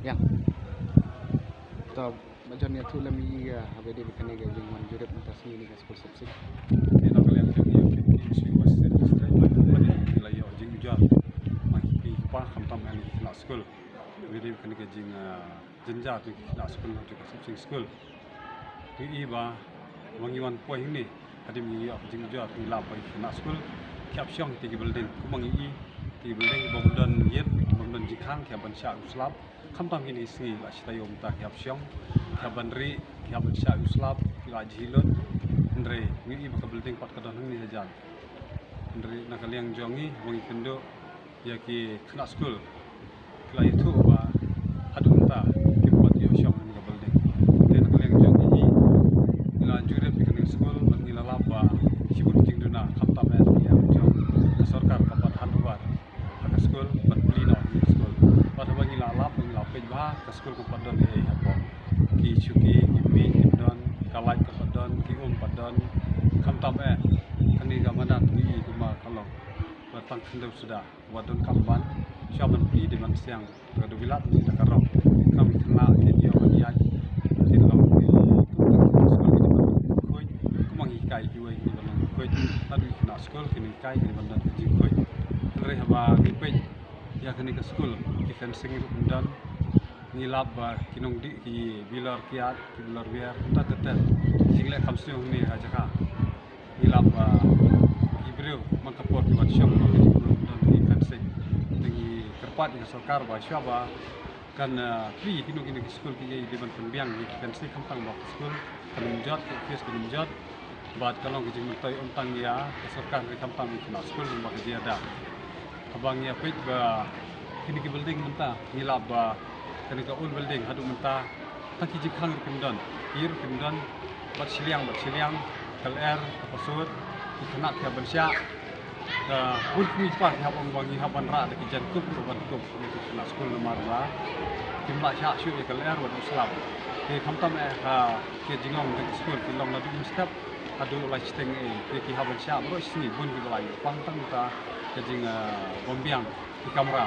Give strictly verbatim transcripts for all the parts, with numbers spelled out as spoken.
Yang. To, ba jon ïathuh lem ïa, ah, haba dei bad kane ka jingwan jurip mynta sngi ne ka skul Sepsing. Ïa, na ka liang jong ngi, ïa, ki, ki, ki, West District, bad ngi la ïoh jingujor na ki kpa, khamtam ïa ki khynnah skul. Haba dei bad kane ka jing, ah, jynjar jong ki khynnah skul na ka Sepsing School. Ngi i ba ma ngi wan poi hangne, hadien ngi ïoh jingujor, ngi lap ba ki khynnah skul ki hap shong ha ki building. Kumba ngi i, ki building bym don ïit, bym don jingkhang, ki hap ban shah u slab. Khamtam kine ki sngi la shi taïew mynta ki hap shong, ki hap ban rieh, ki hap ban shah u slab, ki la jhieh lut. Hynrei ngi i ba ka building pat ka don hangne hajan. Hynrei na ka liang jong ngi, ba ngi kynduh ïa ki khynnah skul, ki la ïathuh ba haduh mynta kim pat ïoh shong ha kane ka building. Te na ka liang jong ngi, ngi la jurip ïa kane ka skul bad ngi la lap ba shibun ki jingduna, khamtam eh na ka liang jong ka sorkar ka pat hand over ha ka skul ban plie noh ïa ka skul. Bad haba ngi la lap, ngi la peit bha, ka skul kam pat don ei ei hapoh. Ki shuki, ki miej kim don, ka light kam pat don, ki um pat don, khamtam eh. Kane ka madan ngi i kumba ka long ba tang khyndew suda. Wat donkam ban shah ban plie, dei ban siang da ka dewbilat ne da ka rong. Kam ki khynnah kin ïoh ban ïaid, kin long ki, ki skul ki dei ban long khuid. Kumba ngi hikai kiwei ki dei ban long khuid, naduh ki khynnah skul kin hikai ki dei ban don ka jingkhuid. Hynrei haba ngi peit ïa kane ka skul, ki fencing ruh kim don. Ngi lap ba ki nongdih ki bilor kiad, ki bilor wiar, kumta ter ter. Jingleh kam sniew hangne ha jaka. Ngi lap ba ki briew man ka por ki wan shong ba ki briew don ki fencing. Te ngi kyrpad ïa ka sorkar ba shuwa ba kan, ah, plie kino kino ki skul kiei dei ban pynbiang ïa ki fencing, khamtam ba ka skul kan ym jot, ki office kan ym jot. Bad ka long ka jingmyntoi ym tang ïa ka sorkar hynrei khamtam ïa ki khynnah skul, ba ka jia da. Haba ngi ïa peit ba kine ki building mynta, ngi lap ba kane ka old building haduh mynta tang ki jingkhang ruh kim don, ki ruh kim don, bad shiliang bad shiliang, ka lyer, ka pasur, ki khynnah ki hap ban shah. Ka bun kmie kpa ki hap ong ba ngi hap ban rah da ki jaiñkup ruh ban kup ïa ki khynnah skul namar ba kim lah shah shuh ïa ka lyer bad u slab. Te khamtam eh ha ki jinglong jong ki skul ki long naduh mynstep haduh lai shiteng eh, te ki hap ban shah baroh shi sngi, bun kiba la ïoh pang tang mynta ka jing, ah, bym biang ki kamra.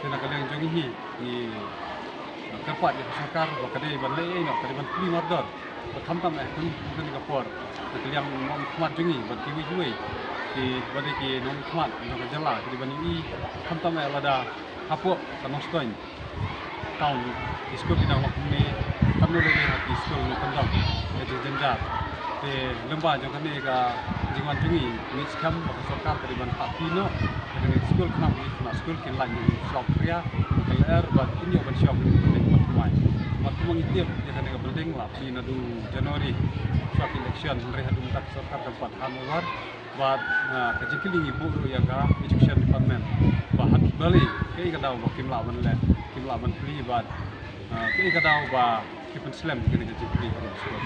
Te na ka liang jong ngi hi, ngi, ah, kyrpad ïa ka sorkar ba ka dei ban leh ei noh, ka dei ban plie mardor. Bad khamtam eh, kane, kane ka por, na ka liang nongmihkhmat jong ngi bad kiwei kiwei kiba dei ki nongmihkhmat jong ka jylla ki dei ban ïohi, khamtam eh lada hapoh ka Nongstoiñ town ki skul ki dang long kumne, katno lei lei ha ki skul nongkyndong, ka jingjynjar. Te lyngba jong kane ka jingwan jong ngi, ngi skhem ba ka sorkar ka dei ban plie noh ïa kane ka skul, khnang ba ki khynnah skul kin lait ïa u slap khria, ka lyer bad kin ïoh ban shong ha kane ka building ban thymmai. Bad kumba ngi tip, ïa kane ka building la plie naduh January shuwa ka election, hynrei haduh mynta ka sorkar kam pat hand over. Bad, ah, ka jingkylli ngi buh ruh ïa ka Education Department ba ha ki balei, kaei ka daw ba kim lah ban leh, kim lah ban plie bad, ah, kaei ka daw ba ki pynslem kane ka jingplie ha skul.